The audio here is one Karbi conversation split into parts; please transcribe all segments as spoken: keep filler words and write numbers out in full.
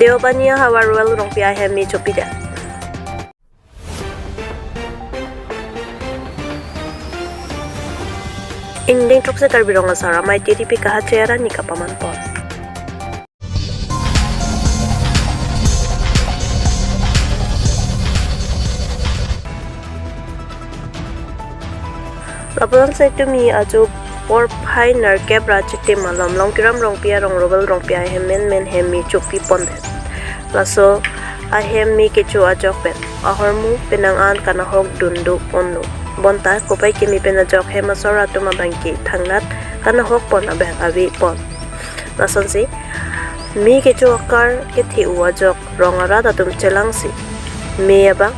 Deopani ahavar Rural Rongpi ahem me chopidet. Ingdeng throksi Karbi Rong Asar Amei T D P kahache arni kapamanpon. Lapuson setame ajo porphai nerkep ra chitim malom Longkiram Rongpi arong Rural Rongpi ahem menmen hem me chopipondet. Laso ahem me kecho ajok pen ahormu penang an kanahok dundoponlo. Bonta kopai kimi pen ajok hem asor atum abangke thangnat kanahokpon abang avepon. Lasonsi me kecho akar kethe-o ajok rong arat atum chelangsi me abang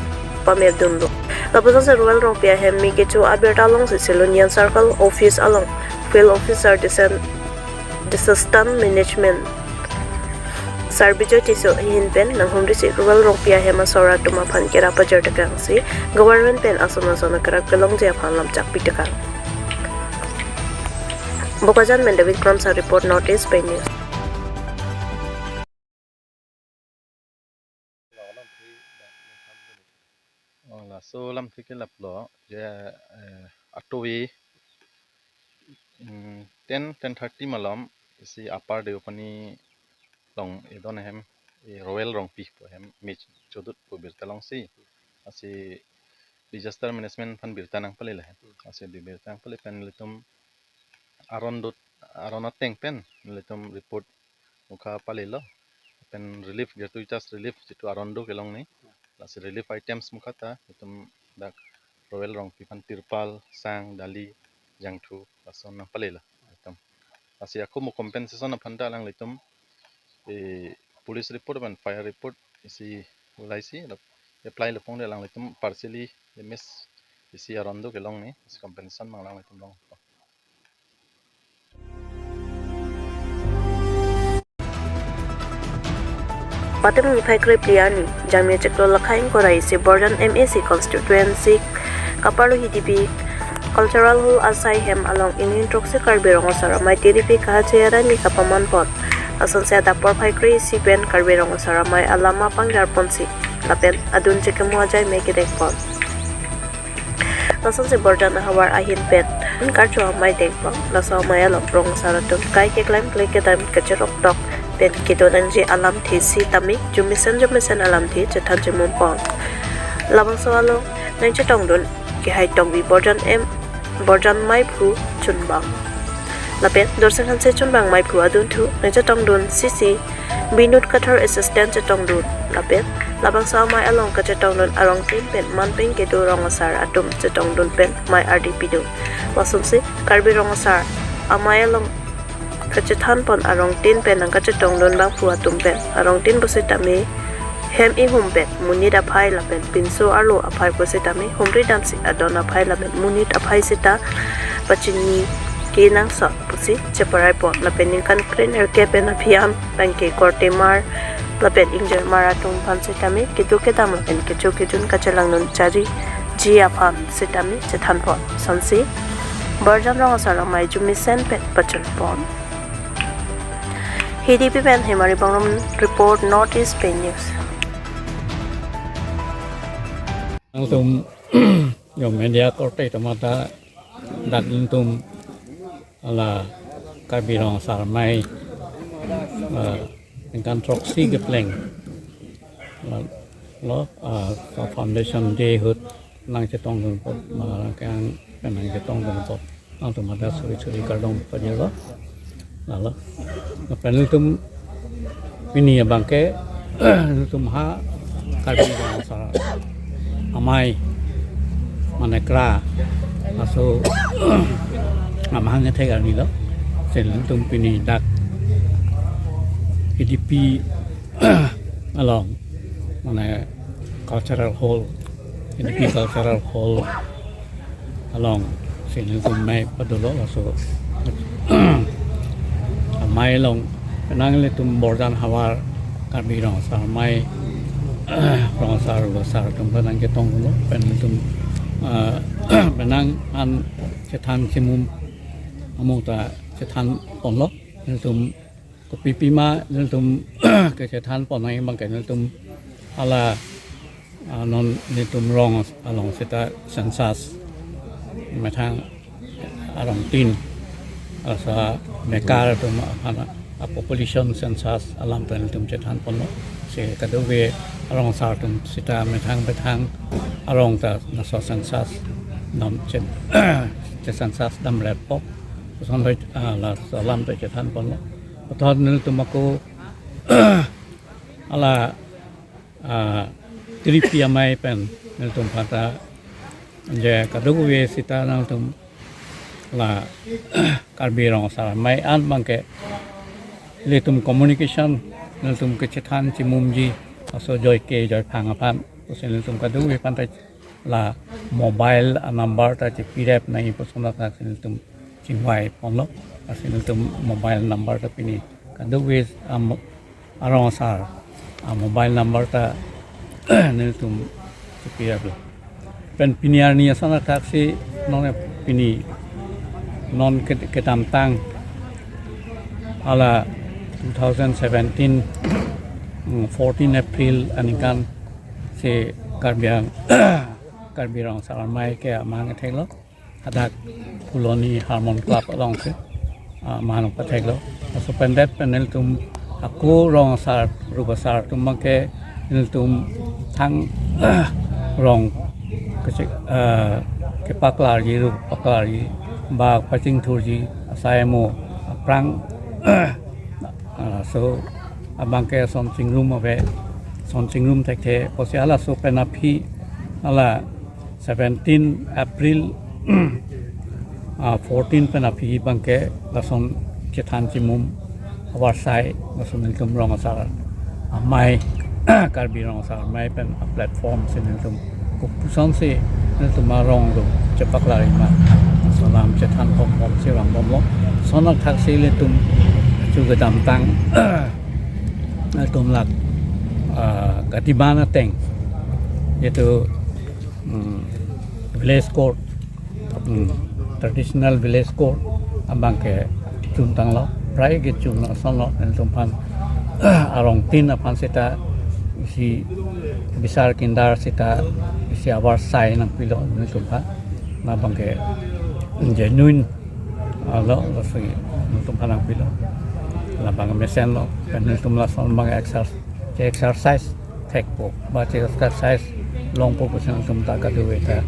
pamepdunlo. Lapuson si Rural Rongpi ahem me kecho abirta alongsi Silonian Circle Office along Field Officer Disen-, Disaster Management Sir Bijoy Tisso ahin pen nanghumrisi Rural Rongpi ahem asor atum aphan kerap pajirtekangsi government pen ason ason akerap kelongji aphan lamchak pitekang. Bokajan pen David Kramsa report, North East Pei News. Oh, laso alam thik ke laplo, je, eh, atovi, mm, ten, ten thirty malom, isi Upper Deopani along edon ahem, e Rural Rongpi pu ahem me chodut pu birta longsi, lasi disaster management aphan birta nangpale lahem. Lasi di birta nangpale pen nelitum aron dut, aron ateng pen nelitum report mukha palelo. Pen relief, gratuitous relief jitu aron do kelong ni. Lasi relief items mukha ta itum dak Rural Rongpi aphan tirpal, sang, dali, jangthu, lason nangpalelo itum. Lasi ako mo compensation aphan ta alanglitum, eh, police report pen fire report isi ulaisi, lap-, apply lapong de alanglitum partially damage isi aron do kelong ni, isi compensation abang alanglitum long. Patem niphai krephli arni, Jangmi chiklo lakhai ingkoi ra isi Borjan M A C constituency kaparlo H D P Cultural Hall asai hem along ingdeng throksi Karbi Rong Asar Amei T D P kahache arni kapamanpon. Lasonsi adap porphai kre-isi pen Karbi Rong Asar Amei alama pangjarponsi lapen adun chekimo ajai me kedengpon. Lasonsi Borjan ahavar ahin pen karcho amei dengpon. Laso amei along rong asar atum kai keklem kle kedam kacheroktok pen kedo nangji alamthe sitame jumesen jumesen alamthe chethan chemumpon. Labangso along nangchetongdun kehai tongvi Borjan M, Borjan meiphu chunbang lapen Dorsing Hanse chunbang meiphu adunthu nangchetongdun C C Binod Kathar assistant chetongdun lapen labangso amei along kachetongdun arongtin pen manpeng kedo rong asar atum chetongdun pen mei ardi pidun. Lasonsi Karbi Rong Asar Amei along kachethanpon arongtin pen nangkachetongdun bangphu atum pen arongtin pusitame hem ihum pen monit aphai lapen pinso arlo aphai pusitame humri damsi adon aphai lapen monit aphai sita pachini kenangsot pusi cheparaipon lapen ningkan krenerkep pen aphi an abangke korte mar lapen ingjirmar atum aphan sitame kedo kedam lapen kecho kejun kachelangdun chariji aphan sitame chethanpon. Lasonsi Borjan Rong Asar Amei jumesen pen pachunpon. H D P pen Hemari Bongrung report, North East Pei News. Nangtum yo media korte tomata dak nangtum ala Karbi Rong Asar Amei, eh, ningkan throksi kepleng, eh, lo, eh, foundation day ahut nangchetongdun apot, ma, kang, nangchetongdun apot nangtum hadak suri suri kardom pajirlo. Lalo, lapen nangtum pini abangke nangtum ha Karbi Rong Asar Amei mane kra aso amahang ethek arni lo. Lasi nangtum pini dak H D P along mane cultural hall, H D P cultural hall alongsi nangtum mei padolo. Laso amei along nangtum Borjan havar Karbi Rong Asar Amei, Rong Asar Losar atum nangchetonglo pen nangtum, eh, penang an chethan chemum amung ta chethanponlo. Nangtum Kopi pima nelitum kechethan pon nangji abangke nelitum hala, ah, non nelitum rong along seta census methang arong tin, asa mekar atum aphan a population census alam pen nelitum chethan ponlo. Si kadokave arong asar atum seta methang methang arong ta laso census dam che, che census damrap po. Lason lo, ah, laso alam ta chethan ponlo. Puthot nelitum ako hala, ah, tiripi amei pen nelitum aphan ta je kadokave seta nangtum la Karbi Rong Asar Amei an abangke ilitum communication nelitum kechethan chimumji aso joike joiphang aphan pusi nelitum kadokave aphan ta la mobile a number ta chepirap nangji puson athak si nelitum chingvai ponlo. Lasi nelitum mobile number ta pini kadokave, am, arong asar a mobile number ta nelitum chepiraplo. Pen pini arni ason athak si non pini non ke-, kedamtang hala two thousand seventeen, mm, fourteen April aningkan si Karbi Ang-, Karbi Rong Asar Amei ke amahang theklong. Hadak Phuloni Harmon Club along si, ah, amahang patheklo. Laso pen det pen nelitum ako rong asar, rup asar atum abangke nelitum thang rong kecek, ah, kepaklarji, rup paklarji, ba pachingthurji, asai amo aphrang, ah, laso abangke ason chingrum ave, ason chingrum thekthe, pusi halaso pen aphi hala seventeen April, ah, fourteen pen aphi abangke lason chethan chimum avarsai lason nelitum Rong Asar Amei, Karbi Rong Asar Amei pen a platform si nelitum kopuson si nelitum arong atum chepaklarji ma, laso alam chethan ponbom si vangbomlo. Lason athak si ilitum chu kedamtang nelitum lak, ah, katiman ateng itu, mm, village court, mm, traditional village court abangke chuntanglo, prai kechun asonlo, nelitum aphan arong tin aphan seta isi bisar kindar seta isi avarsai nangpilo nelitum aphan. La abangke genuine alo, lasi nelitum aphan nangpilo. La abang mesenlo, pen nelitum lason abang exercise, exercise thekpo, ba che exercise longpo pusi nelitum ta kadokave ta